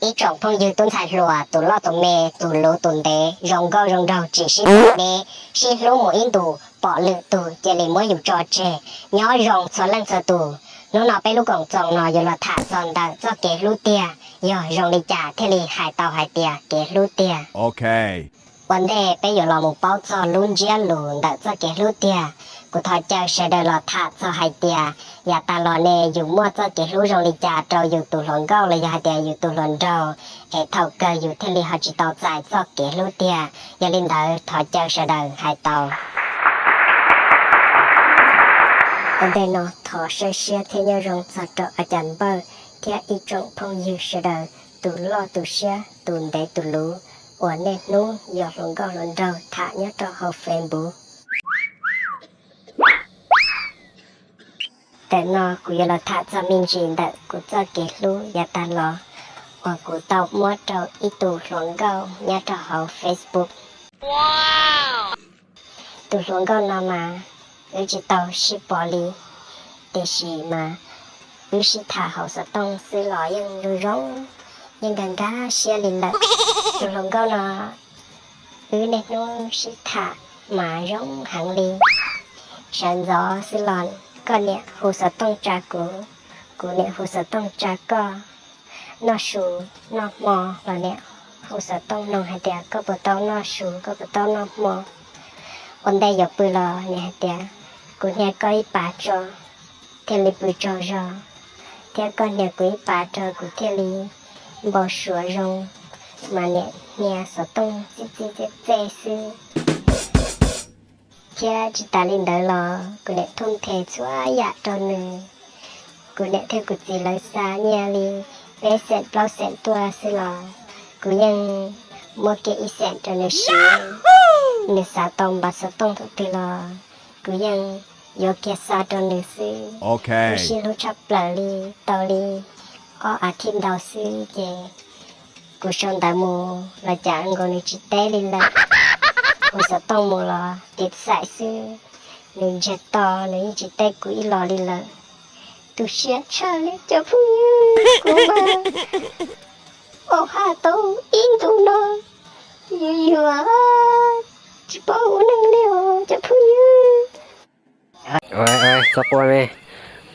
Ib tsoom phooj ywg tub ntxhais hluas, tus loj tus me, tus luv tus ntev, zoo nkauj zoo nraug tsis sib tham deb, sib hlub mus ib ntus, pom lwm tus cia li muab yus tso tseg. Nyob zoo txhua leej txhua tus, hnub no peb lub koom txoos no yuav los tham txog ntawm txoj kev hlub tiag, yog zoo li cas thiaj li hais tau hais tias kev hlub tiag. Ua ntej peb yuav los mus paub txog lub ntsiab lus ntawm txoj kev hlub tiag, kuv thov caw sawv daws los tham txog hais tias yav tas los ne yus muaj txoj kev hlub zoo li cas rau yus tus hluas nkauj los yog hais tias yus tus hluas nraug, es thaum kawg yus thiaj li ho tsis tau txais txoj kev hlub tiag. Yog li ntawd thov caw sawv daws hais tau. Ua ntej no thov saib siab thiab nyob zoo txog rau a cas npawj thiab ib tsoom phooj ywg sawv daws, tus loj tus siab, tus ntev tus luv, uas niaj hnub yog hluas nkauj hluas nraug tham nyob rau hauv Facebook. Ntawm no kuv yuav los tham txog me ntsis ntawm kuv txoj kev hlub yav tag los, uas kuv tau muab rau ib tug hluas nkauj nyob rau hauv Facebook. Tus hluas nkauj no mas wb tsis tau sib pom li, tiam sis mas wb sib tham hauv xov tooj xwb los yeej zoo zoo, yeej nkag nkag siab li lawm. Tus hluas nkauj no wb niaj hnub sib tham mas zoo heev li. Sawv ntxov xwb los koj niam hu xov tooj tsa kuv, kuv niam hu xov tooj tsa koj. Noj su noj hmo los niam hu xov tooj nug hais tias koj puas tau noj su, koj puas tau noj hmo. Ua ntej yuav pw los niam hais tias kuv hnia koj ib pas tso thiaj li pw tsaug zog, thiab koj hnia kuv ib pas rau kuv thiaj li npau suav zoo, mas niam hnia xov tooj txij txij txej txej xwb. Thiab tsis tas li ntawd los kuv niam thuj nthe txhua yam rau nws. Kuv niam thiab kuv txiv lawv xa nyiaj li peb xees plaub xees tuaj xwb los kuv yeej muab kiag ib xees rau nws siv. Nws xav tau npav xov tooj thaum twg los kuv yeej yuav kiag xa rau nws xwb. Wb sib hlub tshaj plaws li tau li ob as thiv ntau xwb ces kuv sau ntawv mus los cas nkaus nws tsis teb li lawm. Hu xov tooj mus los tiv xaim xwb, nws ntsiag to, nws yeej tsis teb kuv ib los li lawm. Tu siab tshaj li cov phooj ywg, kuv mas au ha tau ib ntus no yuav yuav tsis paub ua neej li os cov phooj ywg. Txhob quaj me,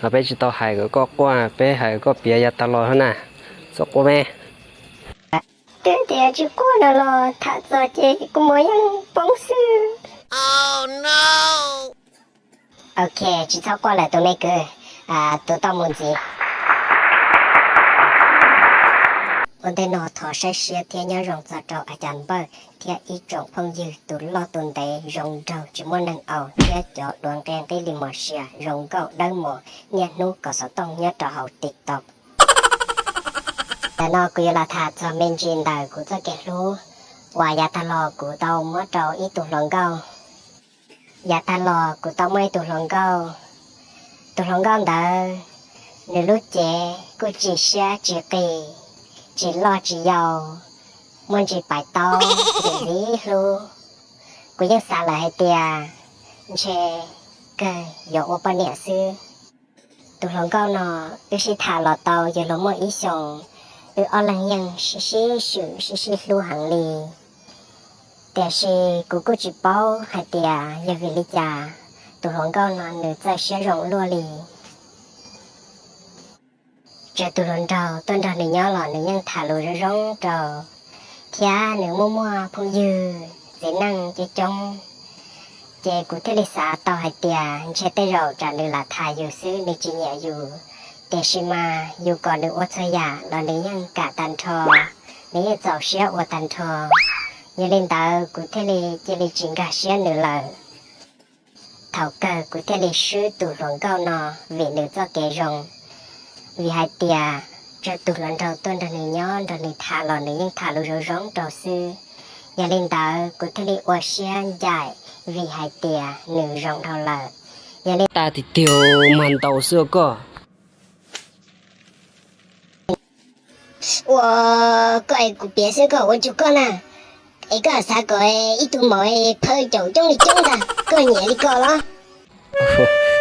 no peb tsis tau hais kom koj quaj, peb hais kom koj piav yav tag los na, txhob quaj me. Twb tias tsis quaj na los tham txog ces kuv mas yeej poob xwb. Ok, tsis txhob quaj lawm tus me kwv, tus toj mus ntxiv. Ua ntej no thov saib siab thiab nyob zoo txog rau a cas npawj thiab ib tsoom phooj ywg tus loj tus ntev zoo nraug tsis muaj neeg aus thiab cov duav nqe nqib li mos sia zoo nkauj dawb mos niaj hnub kov xov tooj nyob rau hauv TikTok. Ntawm no kuv yuav los tham txog me ntsis ntawm kuv txoj kev hlub uas yav tag los kuv tau muab rau ib tug hluas nkauj. Yav tag los kuv tau muaj ib tug hluas nkauj. Tus hluas nkauj ntawd, nws lub cev kuj tsis siab tsis qis, tsis loj tsis yau, muaj ntsis pais taub, ntxim ntxim hlub. Kuv yeej xav lawm hais tias ntshe kawg yuav ua poj niam xwb. Tus hluas nkauj no wb sib tham los tau yog luag muaj ib xyoos, wb ob leeg yeej sib sib swm sib sib hlub heev li. Tiam sis kuv kuj tsis paub hais tias yog vim li cas tus hluas nkauj no nws txawj siab zoo luaj li. Tsawg tus hluas nraug tuaj nrog nws nyob los nws yeej tham lus zoo zoo rau, thiab nws muaj muaj phooj ywg txiv neej coob coob. Ces kuv thiaj li xav tau hais tias ntshe tej zaum tsam nws lam tham yus xwb nws tsis nyiam yus, tiam sis mas yus kom nws ua txhua yam los nws yeej kam tag nrho, nws yeej txaus siab ua tag nrho. Yog li ntawd kuv thiaj li cia li tsis nkag siab nws lawm. Thaum kawg kuv thiaj li swb tus hluas nkauj no vim nws txoj kev zoo. Vim hais tias tsawg tus hluas nraug tuaj nrog nws nyob nrog nws tham los nws yeej tham lus zoo zoo rau xwb. Yog li ntawd kuv thiaj li ua siab ncaim vim hais tias nws zoo dhau lawm. Yog li tag tiag tiag mas ntau xwb koj. Ua, koj es kuv piav xwb koj ua tsis koj na. Es koj xav kom ib tug maum phaw caum coob li coob ntag koj nyiam li ko los?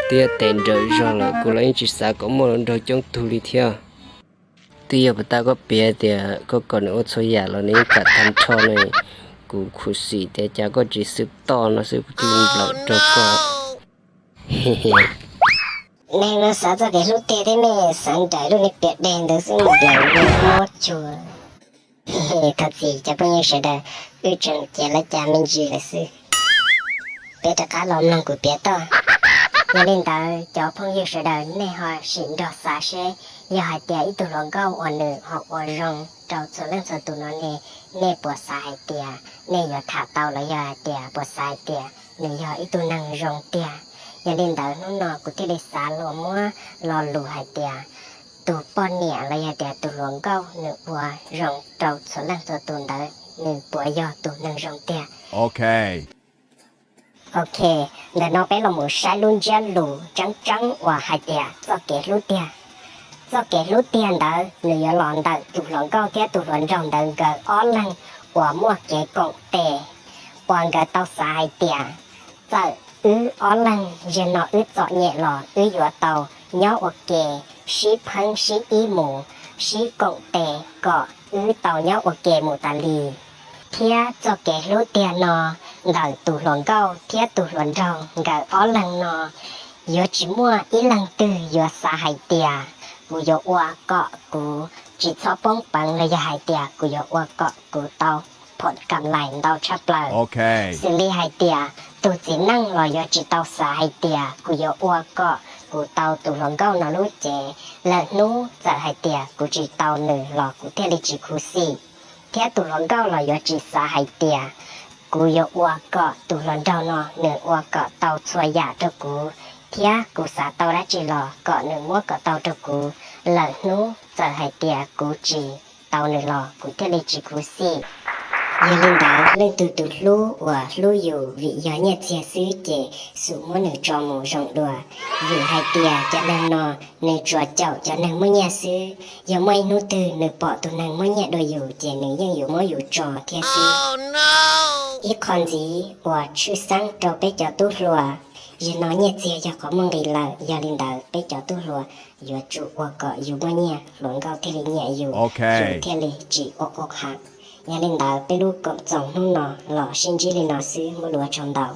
Twb yog tes nrawm zog lawm kuv los yeej tsis xav kom muaj hluas nraug coob tug li thiab. Twb yog puas tas koj piav tias koj kom nws ua txhua yam los nws yeej kam tag nrho ne. Kuv khuv xim tias cas koj tsis xwb toj no xwb kuv thiaj nplawm rau koj. Neeg no xav txoj kev hlub tiag thiab nej xav nraim lub niag piam deg ntawd xwb, nplaim li mob chua. Thov txim cov phooj ywg sawv daws, wb tseem cev lawv cas me ntsis lawm xwb. Peb rov qab los mloog kuv piav toj. Yog li ntawd cov phooj ywg sawv daws nej ho sim nrog xav seb, yog hais tias ib tug hluas nkauj uas nws ho ua zoo rau txhua leej txhua tus no ne, nej puas xav hais tias nej yuav tham tau los yog hais tias puas xav hais tias nws yog ib tug neeg zoo tiag? Yog li ntawd hnub no kuv thiaj li xav los muab lo lus hais tias tus poj niam los yog tias tus hluas nkauj nws ua zoo rau txhua leej txhua tus ntawd nws puas yog tus neeg zoo tiag. Ok, ntawm no peb los mus saib lub ntsiab lus tseeb tseeb uas hais tias txoj kev hlub tiag. Txoj kev hlub tiag ntawd nws yuav los ntawm tus hluas nkauj thiab tus hluas nraug ntawd nkawd ob leeg uas muaj kev koom tes, uas nkawd tau xav hais tias txawm wb ob leeg zaum no wb txom nyem los wb yuav tau nyob ua ke, sib pheeb sib ib mus, sib koom tes kom wb tau nyob ua ke mus tas li. Thiab txoj kev hlub tiag no ntawm tus hluas nkauj thiab tus hluas nraug nkawd ob leeg no yuav tsis muaj ib leeg twg yuav xav hais tias kuv yuav ua kom kuv tsis txhob poob peev los yog hais tias kuv yuav ua kom kuv tau phom kam lais ntau tshaj plaws. Xws li hais tias tus txiv neej los yuav tsis tau xav hais tias kuv yuav ua kom kuv tau tus hluas nkauj no lub cev, lwm hnub txawm hais tias kuv tsis tau nws los kuv thiaj li tsis khuv xim. Thiab tus hluas nkauj los yuav tsis xav hais tias kuv yuav ua kom tus hluas nraug no nws ua kom tau txhua yam rau kuv, thiab kuv xav tau dab tsi los kom nws muab kom tau rau kuv, lwm hnub txawm hais tias kuv tsis tau nws los kuv thiaj li tsis khuv xim. Yog li ntawd leej twg tus hlub uas hlub yus vim yog nyiaj txiag xwb ces xum muab nws tso mus zoo dua, vim hais tias cov neeg no nws tsuas caum cov neeg muaj nyiaj xwb. Yog muaj ib hnub twg nws pom tus neeg muaj nyiaj dua yus ces nws yeej yuav muab yus tso thiab xwb. Ib qho ntxiv uas tshwj xeeb rau peb cov tub hluas, zaum no nyiaj txiag yog qhov muaj nqis lawm, yog li ntawd peb cov tub hluas yuav tsum ua kom yus muaj nyiaj hluas nkauj thiaj li nyiam yus, yus thiaj li tsis ua quj ham. Yog li ntawd peb lub koom txoos hnub no los sib ntsib li no xwb, muaj lus ua tsaug ntau.